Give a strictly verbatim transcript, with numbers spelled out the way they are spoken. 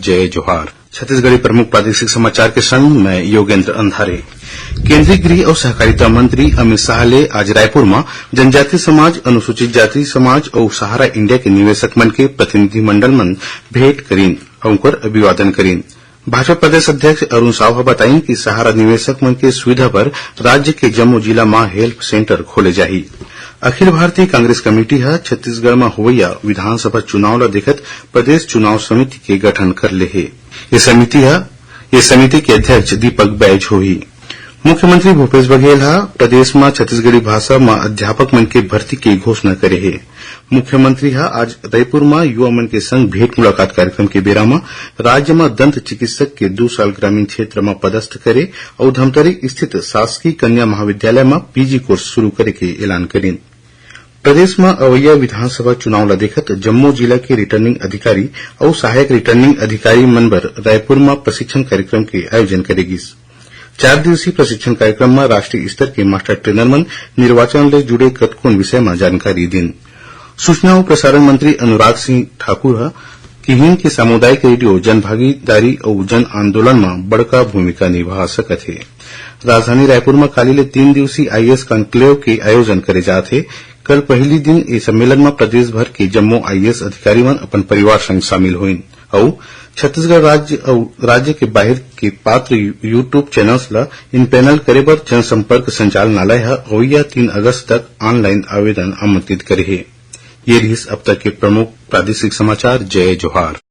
जय जोहार। छत्तीसगढ़ी प्रमुख प्रादेशिक समाचार के संग मैं योगेंद्र अंधारे। केंद्रीय गृह अउ सहकारिता मंत्री अमित शाह ले आज रायपुर म जनजाति समाज, अनुसूचित जाति समाज अउ सहारा इंडिया के निवेशक मन के प्रतिनिधिमंडल मन भेंट करीन अउ उंकर अभिवादन करीन। भाजपा प्रदेश अध्यक्ष अरुण साव ह बताइन कि सहारा निवेशक मन के सुविधा बर राज्य के जम्मो जिला म हेल्प सेंटर खोले जाही। अखिल भारतीय कांग्रेस कमेटी ह छत्तीसगढ़ म होवइया विधानसभा चुनाव ल देखत प्रदेश चुनाव समिति के गठन कर ले हे। ये समिति ह, ये समिति के अध्यक्ष दीपक बैज होही। मुख्यमंत्री भूपेश बघेल ह प्रदेश म छत्तीसगढ़ी भाषा म अध्यापक मन के भर्ती के घोषणा करे हे। मुख्यमंत्री ह आज रायपुर म युवा मन के संग भेंट मुलाकात कार्यक्रम के बेरा म राज्य म दंत चिकित्सक के दू साल ग्रामीण क्षेत्र म पदस्थ करे अउ धमतरी स्थित शासकीय कन्या महाविद्यालय म पीजी कोर्स शुरू करे के ऐलान करीन। प्रदेश म अवइया विधानसभा चुनाव ल देखत जम्मो जिला के रिटर्निंग अधिकारी अउ सहायक रिटर्निंग अधिकारी मन बर रायपुर म प्रशिक्षण कार्यक्रम के आयोजन करे गिस। चार दिवसीय प्रशिक्षण कार्यक्रम म राष्ट्रीय स्तर के मास्टर ट्रेनर मन निर्वाचन ले जुड़े कतकोन विषय म जानकारी दिन। सूचना अउ प्रसारण मंत्री अनुराग सिंह ठाकुर ह किहिन कि सामुदायिक रेडियो जनभागीदारी अउ जन आंदोलन म बड़का भूमिका निभा सकत हे। राजधानी रायपुर म काली ले तीन दिवसीय आईएएस कॉन्क्लेव के आयोजन करे जात हे। कल पहिली दिन ए सम्मेलन म प्रदेश भर के जम्मो आईएएस अधिकारी मन अपन परिवार संग शामिल होइन अउ छत्तीसगढ़ राज्य अउ राज्य के बाहिर के पात्र यू-, YouTube चैनल्स ल इम्पैनल करे बर जनसंपर्क संचालनालय ह अवइया तीन अगस्त तक ऑनलाइन आवेदन आमंत्रित करे हे। ये रिहिस अब तक के प्रमुख प्रादेशिक समाचार। जय जोहार।